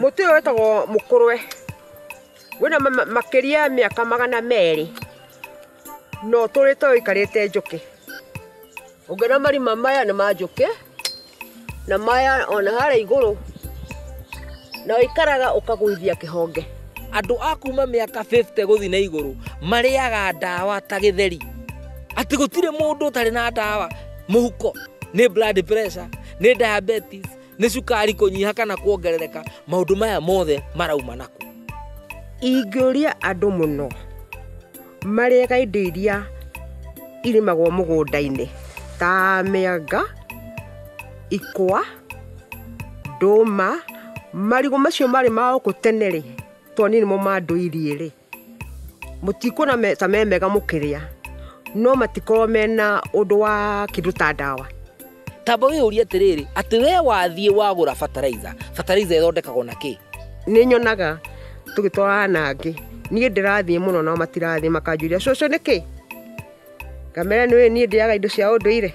Mũtĩ ũyũ wĩtagwo mũkũrwe, wĩna makĩria ya mĩaka 200 na ũtũrĩte ũikarĩte njũkĩ. Ũngĩona marima maya nĩ ma njũkĩ na maya ona harĩa igũrũ, na ũikaraga ũkagũithia kĩhonge. Andũ a kuma mĩaka 50 gũthiĩ na igũrũ marĩaga ndawa ta gĩtheri, atĩ gũtirĩ mũndũ ũtarĩ na ndawa mũhuko, nĩ blood pressure, nĩ diabetes, nĩ cukari kũnyiha kana kuongerereka. Maũndũ maya mothe marauma naku. Ingĩũria andũ mũno marĩaga indo iria irĩmagwo mũgũnda-inĩ ta mĩanga, ikwa, ndũma, marigũ macio marĩ ma gũkũ tene rĩ, tondũ niĩ nĩmo mandũirie rĩ, mũtikuona ta me mega mũkĩrĩa, no matikorwo mena ũndũ wa kĩndũ ta ndawa. Tamba wĩyũrie atĩrĩrĩ, atĩ we wathiĩ wagũra fertilizer, fertilizer ĩthondekagwo na kĩ? Nĩ nyonaga tũgĩtwarana na angĩ, niĩ ndĩrathiĩ mũno nao matirathiĩ, makanjũria cũcũ nĩkĩ? Ngamera nĩũĩ niĩ ndĩaga indo cia ũndũire.